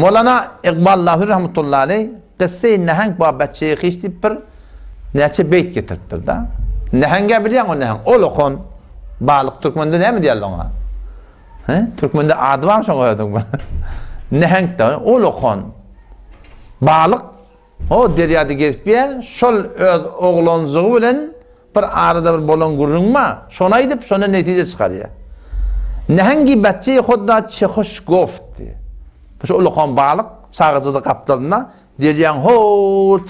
Mowlana Iqbal Lahur rahmetullahi aleý Kyssa-i Neheng ba Beçe-i Hyş diýip bir näçe beýt getiripdir-de. Neheň-ä bilýäň o neheň. Ol okan balyk türkmende näme diýerler oňa? He? Türkmende ady barmy şoň özüniň bir? Neheň-de ol okan balyk O derýada gezip ýör, şol öz oglanjygy bilen bir arada bir bolan gürrüň bar, şony aýdyp, şondan netije çykarýar. Nähengi betçeýi hodda çehoş goft diýýär. Şu ulakan balyk çagajygy gapdalynda derýaň ho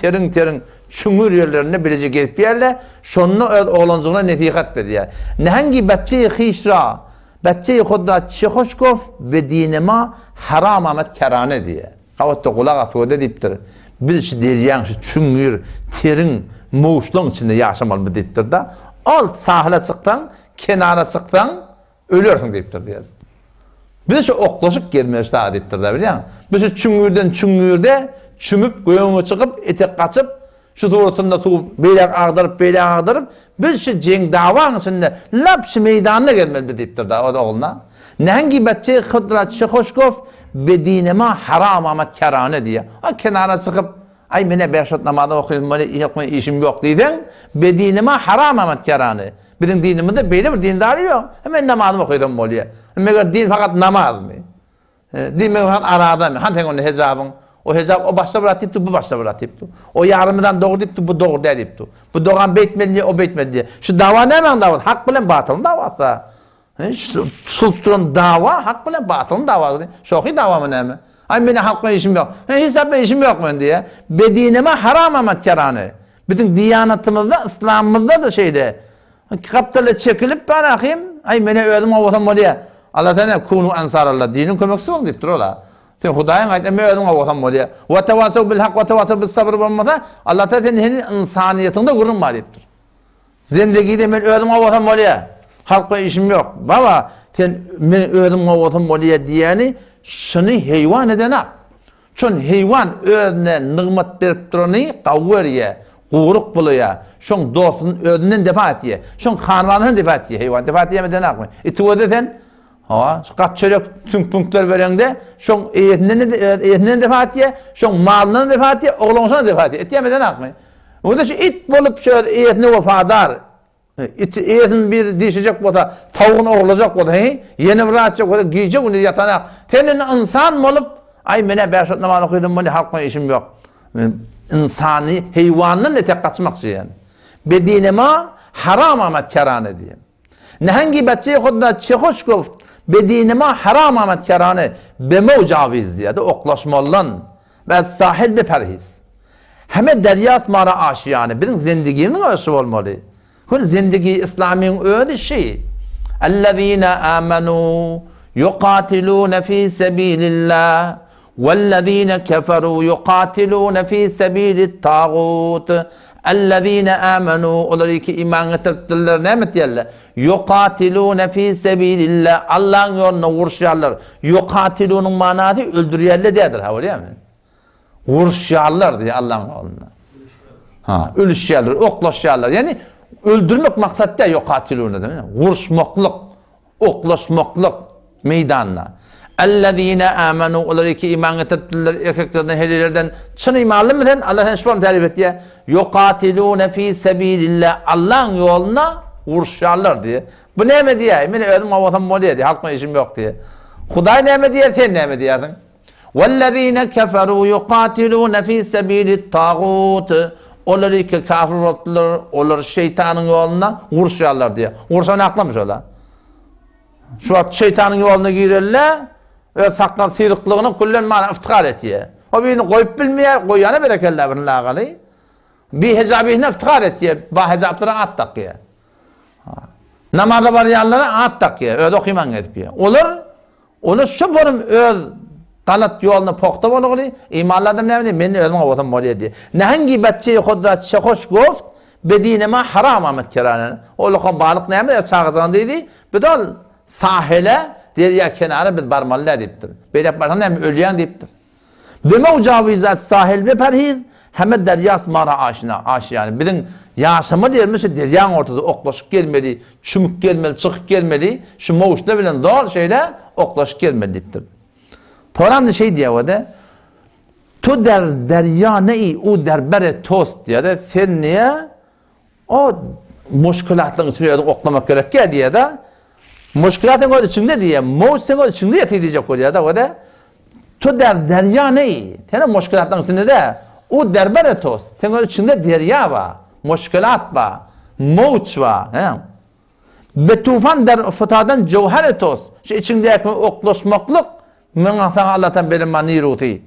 teriň-teriň çuňňur ýerlerinde bileje gezip ýörler, şonda öz oglanjygyna nesihat berýär. Nähengi betçeýi hyşra, betçeýi hodda çehoş goft be dinema haram amet kerane diýýär. Gabatda gulak as göde diýipdir. Biz şu derýaň şu çüňňür, teriň, mowçlaň içinde ýaşamalymy diýipdir-de. Ol sahyla çyksaň, kenara çyksaň, ölersiň diýipdir diýer. Biz şu oklaşyp gezmeli şu saga diýipdir-de, bilýäňmi? Biz şu çüňňürden çüňňürde çümüp, gögüňe çykyp, etek gaçyp, Şu suratynda suw beýläk agdaryp, beýläk agdaryp, biz şu jeň-dawaň içinde lap şu meýdanda gezmeli biz diýipdir da öz ogluna. Nähengi betçe hydra çehoşkow bedinema haram amat kerane diýýär. A kenara çykyp, aý men-ä bäş wagt namazam okaýan, meni ýok men işim ýok diýseň, bedinema haram amat kerane. Biziň dinimizde beýle bir din zady ýok. Men namazymy okaýsam bolýar. Meger din fakat namazmy? Diýmek han aradamy? Han seň onda hejabyň? O hejap o başda bir at diýipdi, bu başda bir at diýipdi. O ýarymyzam dogry diýipdi, bu dogry däl diýipdi. Bu dogan beýtmeli diýýär, o beýtmeli diýýär. Şu dawa nämäň dawasy? Hak bilen batylyň dawasy-da. Şu tutulyp duran dawa hak bilen batylyň dawasy. Şohy dawamy näme? Aý meni halk bilen işim ýok. Hiç zat bilen işim ýok men diýýär. Bedineme haram amat kerany. Biziň diýanatymyzda, yslamymyzda-da şeýle. Gapdala çekilip bar ahym, aý menä özüm gowasam bolýa. Allah sen kunu ansarallah, diniň kömekçisi bol diýipdir ola. Sen Hudaýyň aýt, men özüm gowasam bolýa. Wa tawasaw bil hak wa tawasaw bis sabr bolmasa, Allah ta sen heniz ynsanyýetiňde gürrüň bar diýipdir. Zendegide men özüm gowasam bolýa. Halk bilen işim ýok. Baba, sen men özüm gowasam bolýa diýýäni şuny heýwan edenak. Şon heýwan özüne nygmat berip durany gawy görýä, guwruk bulaýa, şoň dostuny özünden defa etýä, şoň hanwanyny defa etýä, heýwan defa etýämi edenakmy? Iti gözle sen, hawa, şu gap çörek süňk-püňkler bereňde, şoň eýesinden-de öz eýesinden defa etýä, şoň malyndan defa etýä, oglanşyndan defa etýä, etýämi edenakmy? Onda şu it bolup şu öz eýesine wepadar, It eýesini biri dişlejek bolsa, tawugyny ogurlajak bolsa, heý, ýene bir zat etjek bolsa, gije-gündiz ýatanak. Sen indi ynsan bolup, aý, men-ä bäş wagt namaz okydym, bolýa, halk bilen işim ýok. Ynsany heýwandan etek gaçmakçy ýaly. Bedinema haram amat kerane diýen. Nehengi betçe hudda çehoş goft, bedinema haram amat kerane, bemewj awiz diýýär-de, oklaşmalydan. We sahil be perhiz. Heme derýas mara aşyýany. Biziň zendigimiziň özi şu bolmaly. Hul zendigi islamyň özi şi. Ellezine amenu yukatilune fi sebilillah wellezine keferu yukatilune fi sebilit tagut. Ellezine amenu olar ki iman getiripdirler näme etýärler? Yukatilune fi sebilillah Allaň ýolunda uruşýarlar. Yukatilunyň manasy öldürýärler diýýärdir, ha bolýarmy? Uruşýarlar diýýär Allaň ýolunda. Ha, ölüşýärler, oklaşýarlar. Ýagny öldürmek maksat däl yukatilune diýmek. Uruşmaklyk, oklaşmaklyk meýdanda. Ellezine amanu olar ki iman getiripdirler erkeklerden heleýlerden çyn imanlymy sen? Allah sen şuny tarif etýär. Yukatilune fi sebilillah Allaň ýolunda uruşýarlar diýýär. Bu näme diýýär? Men özüm gowasam bolýar diýýär. Halk bilen işim ýok diýýär. Hudaý näme diýýär, sen näme diýýärsiň? Wellezine keferu yukatilune fi sebilit tagut. Olar ki kafir bolupdyrlar, olar şeýtanyň ýolunda uruşýarlar diýýär. Urşan aklamyş olar. Şu wagt şeýtanyň ýoluna girende öz sakgal syryklygyny küllen mana yftihar etýär. O birini goýup bilmeýär, goýýana berekella bir lagaly. Bihejabyna yftihar etýär, bahejaplara at dakýar. Namaza barýanlara at dakýar, özi okyman gezip ýör. Olar olar şu borum öz galat ýoluna pogta bolguly, imanly adam näme diýýär? Men özüm gowasam bolýar diýýär. Nähengi betçeýi hodda çehoş goft, bedinema haram amet kerane. Ol okan balyk näme diýýär, çagajygyna diýdi, biz ol sahele, derýa kenara biz barmaly däl diýipdir. Beýläk barsaň näme ölýäň diýipdir. Bimewjawiza sahil beperhiz, heme derýas mara aşina, aşýany. Biziň ýaşamaly ýerimiz şu derýaň ortasy, oklaşyp gelmeli, çümüp gelmeli, çykyp gelmeli, şu mowçlar bilen doly şeýle oklaşyp gelmeli diýipdir. Toramda şeý diýýär o-da. Tu der derýa ne-i, u der bere tost diýýär-de, sen diýýär, o muşkülatlaryň içine özüňi oklamak gerekýär diýýär-de, muşkülat seň öz içiňde diýýär, mowj seň öz içiňde ýatyr diýjek bolýar-da, o-da, Tu der derýa ne-i, sen o muşkülatlaryň içinde-de, u der bere tost, seň öz içiňde derýa bar, muşkülat bar, mowj bar, he. Be tufan der futadan jöwher tos, şu içiňdäki oklaşmaklyk Muňa saňa Allahdan beren bar nirusy.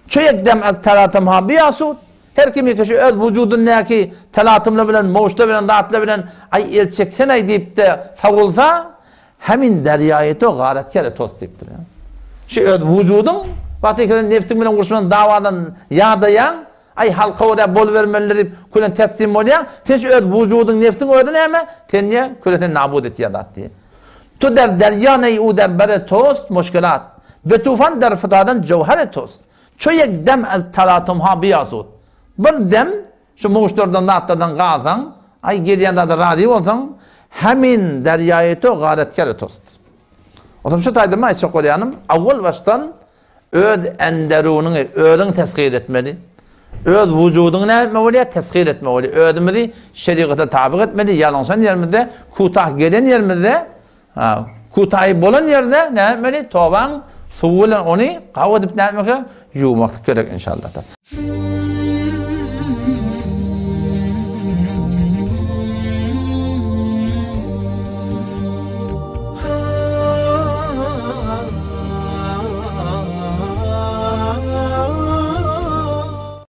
Ço ýek dem az telatum ha biýasut, her kim ýeke şu öz wujudyndaky telatymlar bilen, mowçlar bilen, zatlar bilen aý el çeksen-aý diýip-de sowulsa, hemin derýaýy to garatker tos diýipdir. Şu öz wujudyň, wagty ýeke sen nebsiň bilen uruşman dawadan ýadaýaň, Aý, halka görä bolubermelidir diýip, külen teslim bolýaň. Sen şu öz wujudyň, nebsiň özi näme? Sen diýýär, küle seni nabut etýär zat diýýär. Tu der derýa neý u der bere tost muşkilat. Be tufan der futadan jöwhere tost. Ço ýek dem az talatumha biýasut. Bir dem şu muşlardan zatlardan galsaň, aý gelýän zada razy bolsaň, hemin derýaýy to garetkere tost. Otam şu taýda men aýtjak bolýanym, awwal başdan Öz enderunyňy özüň teshyr etmeli. Öz wujudyňy näme etmeli bolýar? Teshyr etmeli bolýar. Özümizi şerigata tabyk etmeli, ýalňyşan ýerimizde, kutah gelen ýerimizde, kutahy bolan ýerde näme etmeli? Tobaň suwy bilen ony gawy edip näme etmek gerek? Ýuwmaklyk gerek inşallah.